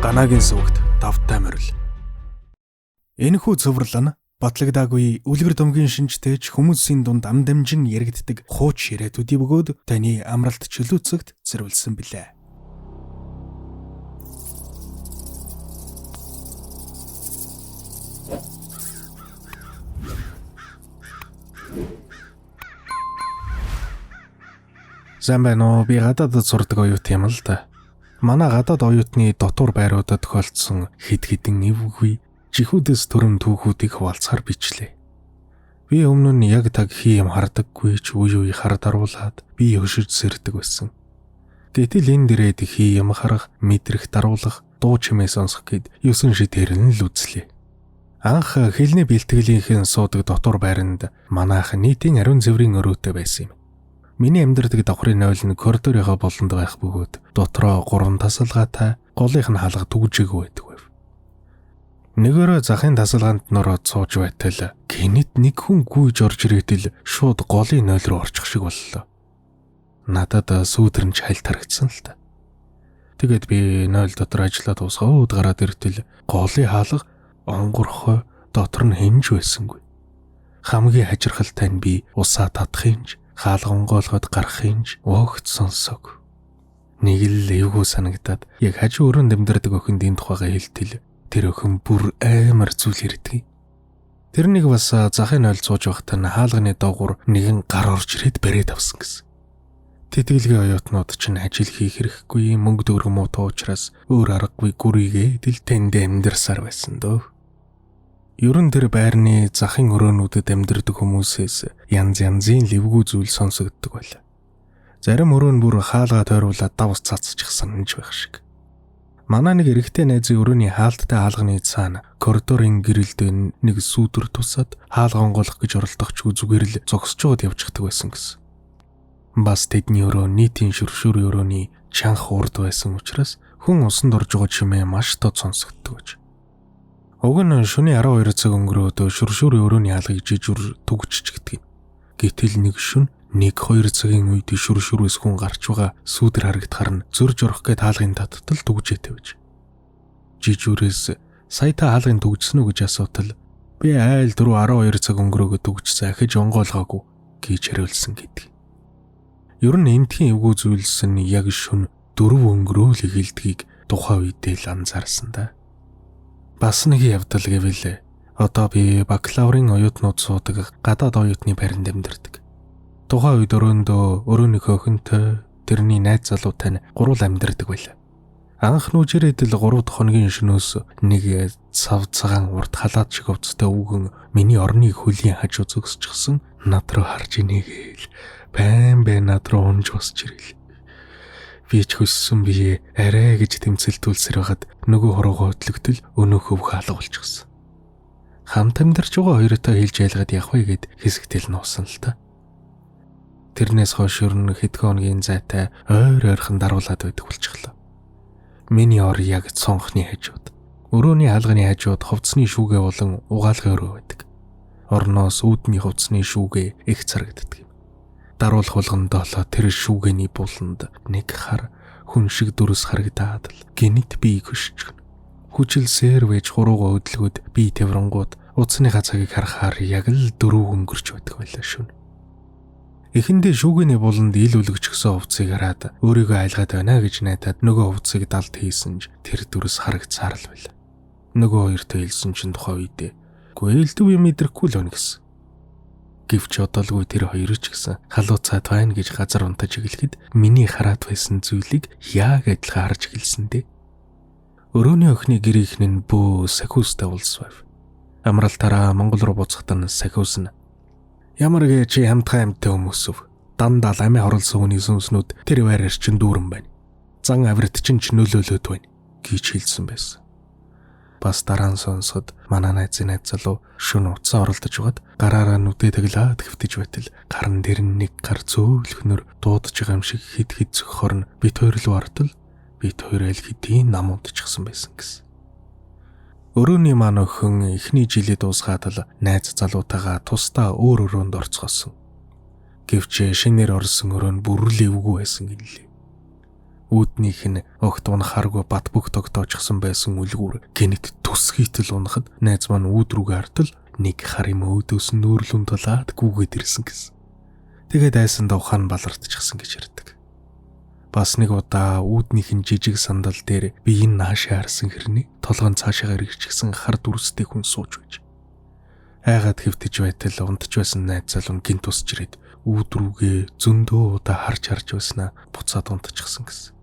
Ганагийн сувагт давттай морил. Энэхүү цуврал нь батлагдаагүй үлгэр домгийн шинжтэй ч хүмүүсийн дунд ам дамжин яригддаг хууч яриа төдий бөгөөд таны амралт чөлөөцөгт зориулсан билээ. Сайн байна уу? Би гадаадд сурдаг оюутан юм л да. Манай гадаад оюутны дотуур байруудад тохиолдсон хэд хэдэн эвгүй жихүүдээс төрөн түүхүүдийг хуваалцахаар бичлээ. Би өмнө нь яг таг хий юм хардаггүй ч үе үе хар даруулаад би өшөж сэрдэг байсан. Гэтэл энэ дээрээ хий юм харах, мэдрэх, даруулах, дуу чимээ сонсох гэд 9 шидээр нь л үзлээ. Анх хэлний бэлтгэлийнхэн суудаг дотуур байранд манайх нийтийн ариун цэврийн өрөөтэй байсан юм. Миний амьдардаг давхрын нойл нь коридорынхаа болонд байх бөгөөд дотроо 3 тасалгаатай голынх нь хаалга түгжээгүй байдаг байв. Нэг өрөө захын тасалгаанд нөрөөд сууж байтал гэнэт нэг хүн гүйж орж ирээтэл шууд голын нойл руу орчих шиг боллоо. Надад сүүдрэнч хальт харагдсан л та. Тэгээд би нойл дотор ажиллаад дуусгаад гараад иртэл голын хаалга онгорхой дотор нь хинж байсангүй. Хамгийн хажирхалтай нь би усаа татах юмч хаалга онгойлгоод гарах юмч огт сонсоог. Нэг л эвгүй санагдаад яг хажуу өрөөнд амьдардаг охинд энэ тухайгаа хэлтэл тэр охин бүр амар зүйл ярьдаг. Тэр нэг бас захын нойл сууж байхдаа нь хаалганы доогуур нэгэн гар орж ирээд бариад авсан гэсэн. Тэтгэлгийн оюутнууд чинь ажил хийх хэрэггүй мөнгө төгрөг муутай учраас өөр аргагүй гүрийгээ дэл тэнд амьдарсаар байсан дөө. Ер нь тэр байрны захын өрөөнүүдэд амьдардаг хүмүүсээс янз янзын лэвгүй зүйл сонсогддог байлаа. Зарим өрөө нь бүр хаалгаа тойруулаад давс цацчихсан гэж байх шиг. Манай нэг эрэгтэй найзын өрөөний хаалттай хаалганы цаана коридорын гэрэлд нэг сүүдэр тусаад хаалга онгойлгох гэж оролдохчгүй зүгээр л зогсож байгаад явчихдаг байсан гэсэн. Бас тэдний өрөө нийтийн шүршүр өрөөний чанх урд байсан учраас хүн усанд орж байгаа чимээ маш тод сонсогддог гэж. Уг нь шөнийн 12 цаг өнгөрөөд шүршүрийн өрөөний хаалгыг жижүр түгжчихдэг юм. Гэтэл нэг шөн 1-2 цагийн үед шүршүрээс хүн гарч байгаа сүүдэр харагдахаар нь зөрж орох гээд хаалгын таттал түгжээ тавьж. Жижүрээс сая та хаалгын түгжсэн үү гэж асуутал би айл дөрөв 12 цаг өнгөрөөгөө түгжсэн ахиж онгойлгоогүй гэж хариулсан гэдэг. Ер нь эндхийн эвгүй зүйлс нь яг шөн 4 өнгөрөөл эхэлдгийг тухайн үедээ л анзаарсан да. Бас нэг явдал гэвэл одоо би бакалаврын оюутнууд суудаг гадаад оюутны байранд амьдардаг. Тухайн үед өрөөндөө өрөөнийхөө охинтой тэрний найз залуутай нь гурвал амьдардаг байлаа. Анх нүүж ирээд л 3 дахь хоногийн шөнөөс нэг цав цагаан урт халаат шиг увцтай өвгөн миний орны хөлийн хажуу зогсчихсон над руу харж инээгээл байн байн над руу унж босч ирэл. Би ч хөссөн бие арай гэж тэмцэлтүүлсээр байхад нөгөө хуруугаа хөдлөгдөл өнөөх өвх алга болчихсон. Хамт амьдарч байгаа хоёртой хэлж айлгаад явах вэ гэд хэсэгтэл нуусан л та. Тэрнээс хойш ер нь хэдхэн хоногийн зайтай ойр ойрхон даруулаад байдаг болчихлоо. Миний ор яг цонхны хажууд, өрөөний хаалганы хажууд хувцсны шүүгээ болон угаалгын өрөө байдаг. Орноос үүдний хувцсны шүүгээ их царагддаг юм. Даруулах болгондоо л тэр шүүгээний буланд нэг хар хүн шиг дүрс харагдаад л гинэт биеийг хөшчихнө. Хүчилсээр вэж хурууга хөдөлгөөд бие таврангууд утасныхаа цагийг харахаар яг л 4 өнгөрч байдаг байлаа шүн. Эхэндээ шүүгээний буланд ил үлгчихсэн хувцсыг хараад өөрийгөө айлгаад байна гэж найдаад нөгөө хувцсыг далд хийсэн ч тэр дүрс харагдсаар л байлаа. Нөгөө хоёртой хэлсэн чинь тухайн үедээ "Гүй элдв юм мэдрэхгүй л байна" гэсэн. Гэвч одоолгүй тэр хоёр ч гэсэн халууцаад байна гэж газар унтаж эхлэхэд миний хараад байсан зүйлийг яг адилхан харж эхэлсэн дээ. Өрөөний охины гэрийнхэн нь бөө сахиустай уулз байв. Амралтаараа Монгол руу буцахтаа нь сахиус нь ямар гээ чи хамтхан амьтай хүмүүс өв. Дандаа л амиа хорлсон хүний сүнснүүд тэр байраар чин дүүрэн байна. Зан авирт чинь ч нөлөөлөөд байна гэж хэлсэн байсан. Бас дараа нь сонсоход манай найзын найз залуу шөнө утсаа оролдож байгаад гараараа нүдээ таглаад хэвтэж байтал гаран дээр нь нэг гар зөөлхнөр дуудаж байгаа юм шиг хэд хэд зөхөхөр нь бит хоёр руу ортол бит хоёр аль хэдийн нам унтчихсан байсан гэсэн. Өрөөний маань охин эхний жилээ дуусгаад л найз залуутайгаа тусдаа өөр өрөөнд орцгоосон. Гэвч шинээр орсон өрөө нь бүр л эвгүй байсан гинлээ. Үүднийх нь огт унахааргүй бат бөх тогтоочсон байсан үлгүүр гэнэт төсгийтэл унахад найз маань үүд рүүгээ артал нэг хар юм өөдөөс нь нөөрлөн тулаад гүгээд ирсэн гэсэн. Тэгээд айсандаа ухаан балартчихсан гэж ярьдаг. Бас нэг удаа үүднийх нь жижиг сандал дээр би энэ наашаа харсан хэрнээ толгойн цаашаа эргэжчихсэн хар дүрстэй хүн сууж байж. Айгаад хэвтэж байтал унтж байсан найз залуу гинт тусч ирээд үүд рүүгээ зөндөө удаа харж харж байснаа буцаад унтчихсан гэсэн.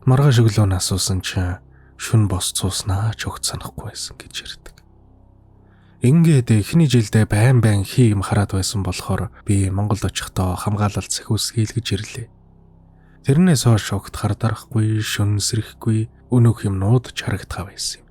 Маргааш өглөө нь асуусан чинь шүн бос цууснаа ч огт санахгүй байсан гэж ярьдаг. Ингээд эхний жилдээ байн байн хий юм хараад байсан болохоор би Монголд очихдоо хамгаалалт сахиус хийлгэж ирлээ. Тэрнээс хойш огт хардарахгүй, шүн сэрэхгүй, өнөөх юмнууд ч харагдгаа байсан юм.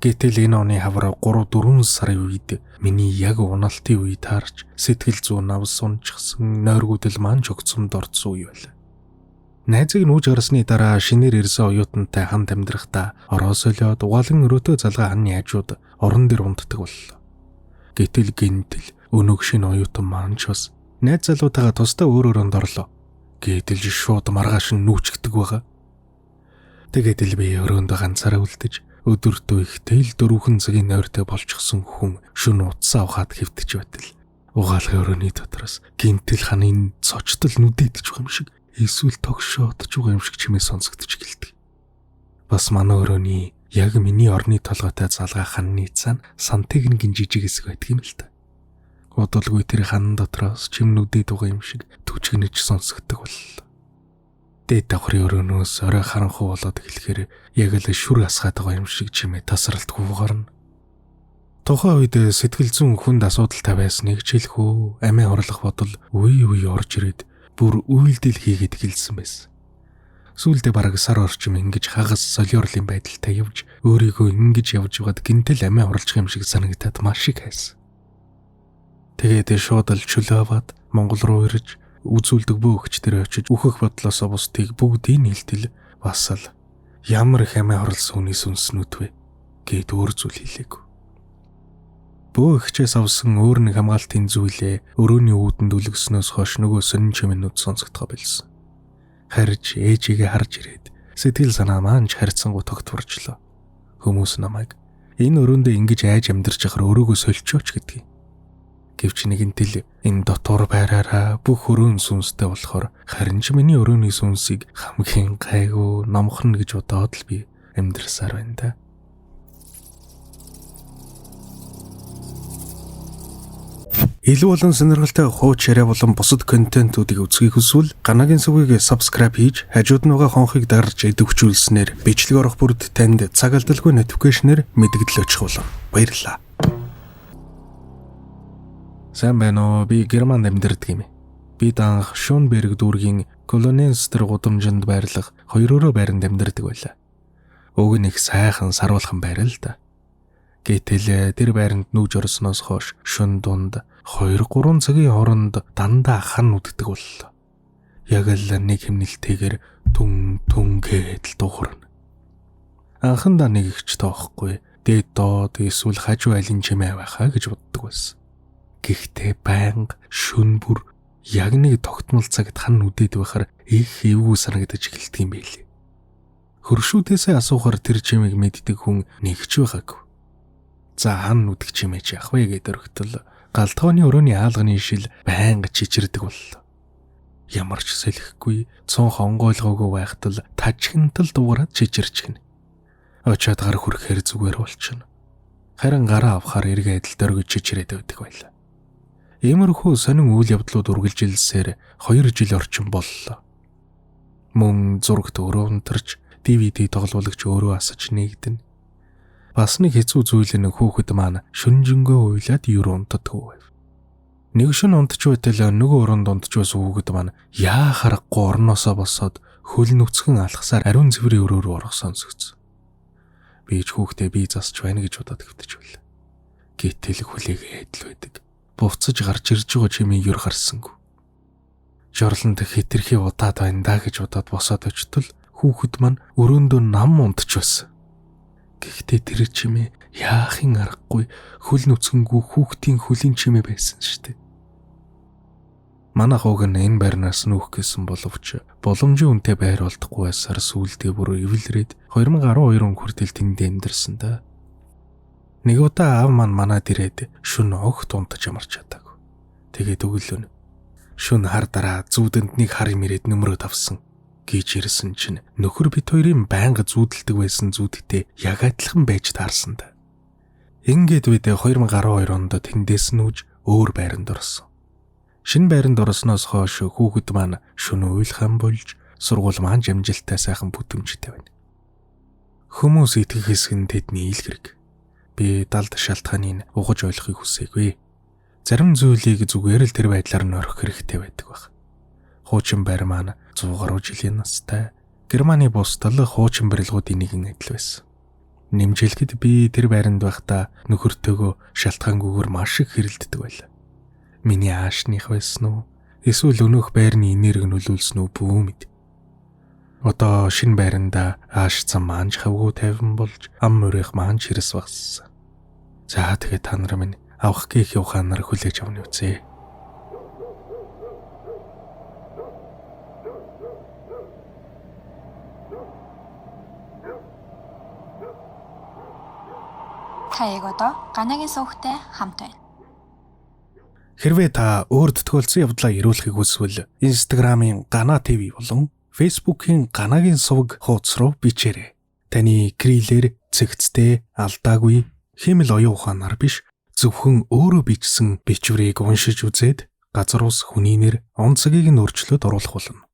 Гэтэл энэ оны хавар 3-4 сарын үед миний яг уналтын үе таарч сэтгэл зүйн навс унчихсан, нойргүйдэл маань ч огцомд орцсон үе байлаа. Найзыг нүүж гарсны дараа шинээр ирсэн оюутантай хамт амьдрахдаа ороо солиод угаалan өрөөтөө залгаа ханны хажууд орон дээр унтдаг боллоо. Гэтэл гинтэл өнөөх шинэ оюутан маань ч бас найз залуутайгаа тусдаа өөр өрөөнд орлоо. Гэтэл шууд маргааш нь нүүчгдэг байгаа. Тэгээд л би өрөөндөө ганцаараа үлдэж өдөртөө ихтэл 4 цагийн нойртой болчихсон хүн шөнө утсаа ухаад хэвтэж байтал угаалгын өрөөний дотроос гинтэл ханын цочтол нүдэдэж байгаа юм шиг эсвэл тогшоодж байгаа юм шиг чимээ сонсогдож эхэлдэг. Бас манай өрөөний яг миний орны толгойтой залгаа ханны цаана сантехникийн жижиг хэсэг байдаг юм л та. Удалгүй тэр хан дотроос чим нүдээд байгаа юм шиг түжигнэж сонсогддог боллоо. Дээд давхрын өрөөнөөс орой харанхуй болоод эхлэхээр яг л шүр асгаад байгаа юм шиг чимээ тасралтгүй гарна. Тухайн үед сэтгэл зүйн хүнд асуудалтай байсныг ч хэлэхүү, амиа хорлох бодол үе үе орж ирээд бүр үйлдэл хийгээд эхэлсэн байсан. Сүүлдээ бараг сар орчим ингэж хагас солиорлын байдалтай явж өөрийгөө ингэж явж байгаад гинтэл амиа хорлох юм шиг санагдаад маш их хайсан. Тэгээд шууд л чөлөө аваад Монгол руу ирж үзүүлдэг бөөгч дээр очиж үхэх бодлосоо бусдыг бүгдийг нийлтэл бас л ямар их амиа хорлсон хүний сүнснүүд вэ гэд өөр зүйл хэлээгүй. Бөөгчээс авсан өөр нэг хамгаалтын зүйлээ өрөөний үүдэнд үлгэснөөс хойш нөгөө сонин чимээнүүд сонсогдохоо болсон. Харж ээжигээ харж ирээд сэтгэл санаа маань ч харьцангуй тогтворчлоо. Хүмүүс намайг энэ өрөөндөө ингэж айж амьдарч байхаар өрөөгөө сольчооч гэдгийг. Гэвч нэгэнтэл энэ дотор байраараа бүх өрөөн сүнстэй болохоор харин ч миний өрөөний сүнсийг хамгийн гайгүй номхон гэж бодоод л би амьдрсаар байна да. Илүү олон сонирхолтой хууч яриа болон бусад контентуудыг үзэхийг хүсвэл Ганагийн сүгийг subscribe хийж хажууд нь байгаа хонхыг дарж идэвхжүүлснээр бичлэг орох бүрд танд цаг алдалгүй notification-ээр мэдэгдэл очих болно. Баярлалаа. Сайн байна уу? Би Германд амьдардаг юм. Би данх Шөнберг дүүргийн Колоненстер гудамжинд байрлах хоёр өрөө байранд амьдардаг байлаа. Уг нь их сайхан саруулхан байр л да. Гэтэл тэр байранд нүүж орсноос хойш шөн дунд 2-3 цагийн хооронд дандаа хан үддэг боллоо. Яг л нэг хэмнэлтэйгээр түн түн гэдэл дуугарна. Анхандаа нэг ихч тоохгүй. Дээд доод эсвэл хажуу айлын чимээ байхаа гэж боддог байсан. Гэхдээ байнга шөн бүр яг нэг тогтмол цагт хан үдээд байхаар их эвгүй санагдаж эхэлдэг юм байлээ. Хөршүүдээсээ асуухаар тэр чимээг мэддэг хүн нэг ч байгаагүй. За хан нүдэх чимээ чи яах вэ гэдээ өргөтөл галтгооны өрөөний аалганы шил байнга чичирдэг боллоо. Ямар ч сэлэхгүй цун хонгойлгоогүй байхад л тажигнтал дуугараад чичирчихнэ. Очоод гар хүрэхээр зүгээр болчихно. Харин гараа авахаар эргээ адил дөргиж чичирээд байдаг байлаа. Иймэрхүү сонин үйл явдлууд үргэлжилсээр 2 жил орчим боллоо. Мөн зурагт өөрөө унтарч DVD тоглуулагч өөрөө асаж нэгдэнэ. Бас нэг хэцүү зүйл нь хүүхэд маань шүнжэнгөө уйлаад юр унтдаггүй байв. Нэг шөн унтж байтал нөгөө оронд унтж байсан хүүхэд маань яа харахгүй орноосоо босоод хөл нүцгэн алхасаар ариун цэврийн өрөө рүү орох сонсогдсон. Би ч хүүхдээ бие засч байна гэж бодоод хэвтэж байлаа. Гэтэл хүлээгээд л байдаг. Буцаж гарч ирж байгаа чимээ юр гарсангүй. Жорлонд хитрхи удаад байна да гэж бодоод босоод очтол хүүхэд маань өрөөндөө нам унтж байсан. Гэхдээ тэр чимээ яахын аргагүй хөл нүцгэнгүй хүүхдийн хөлийн чимээ байсан шүү дээ. Манай хууг нь энэ байрнаас нүүх гэсэн боловч боломжийн үнэтэй байр олдохгүй байсаар сүүлдээ бүр эвлэрээд 2012 он хүртэл тэнд амьдарсан да. Нэг удаа аав маань манад ирээд шөнө огт унтаж амарч чадаагүй. Тэгээд өглөө нь шөнө хар дараа зүүдэнд нэг хар юм ирээд нөмрөө тавсан гэж ирсэн чинь нөхөр бит хоёрын байнга зүүдэлдэг байсан зүүдтэй яг адилхан байж таарсан да. Ингээд бид 2012 онд тэндээс нүүж өөр байранд орсон. Шинэ байранд орсноос хойш хүүхэд маань шөнө уйлхан болж сургууль маань амжилттай сайхан бүтэмжтэй байна. Хүмүүс итгэх хэсэг нь тэдний ил хэрэг. Би далд шалтгааныг угаж ойлгохыг хүсээгүй. Зарим зүйлийг зүгээр л тэр байдлаар нь орхих хэрэгтэй байдаг байх. Хуучин байр маань 100 гаруй жилийн настай Германы бус тал хуучин барилгуудын нэгэн адил байсан. Нэмж хэлэхэд би тэр байранд байхдаа нөхөртөөгөө шалтгаангүйгээр маш их хэрэлддэг байлаа. Миний аашных байсан уу? Эсвэл өнөөх байрны энерги нөлөөлсөн үү бүү мэд. Одоо шинэ байранда ааш зам маань хавгүй тайван болж ам мөрийнх маань хэрэгс багассан. За тэгээд та нар минь авах гих яваханаар хүлээж авна үзье. Та яг одоо Ганагийн сувгтай хамт байна. Хэрвээ та өөрт тохиолдсон явдлаа ирүүлэхийг хүсвэл Instagram-ын Гана TV болон Facebook-ийн Ганагийн сувг хуудас руу бичээрэй. Таны крилэр цэгцтэй, алдаагүй, хиймэл оюун ухаанаар биш зөвхөн өөрөө бичсэн бичвэрийг уншиж үзээд газар ус хүний нэр, он цагийг нь өөрчлөөд оруулах болно.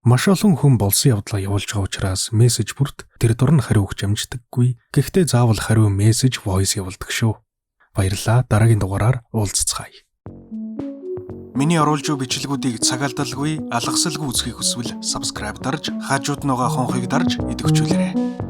Маш олон хүн болсон явдлаа явуулж байгаа учраас мессеж бүрт тэр дор нь хариу өгч амждаггүй. Гэхдээ заавал хариу мессеж voice явуулдаг шүү. Баярлалаа. Дараагийн дугаараар уулзцгаая. Миний оруулж буй бичлэгүүдийг цаг алдалгүй, алгасалгүй үзэхийг хүсвэл subscribe дарж, хажууд нь байгаа хонхыг дарж идэвхжүүлээрэй.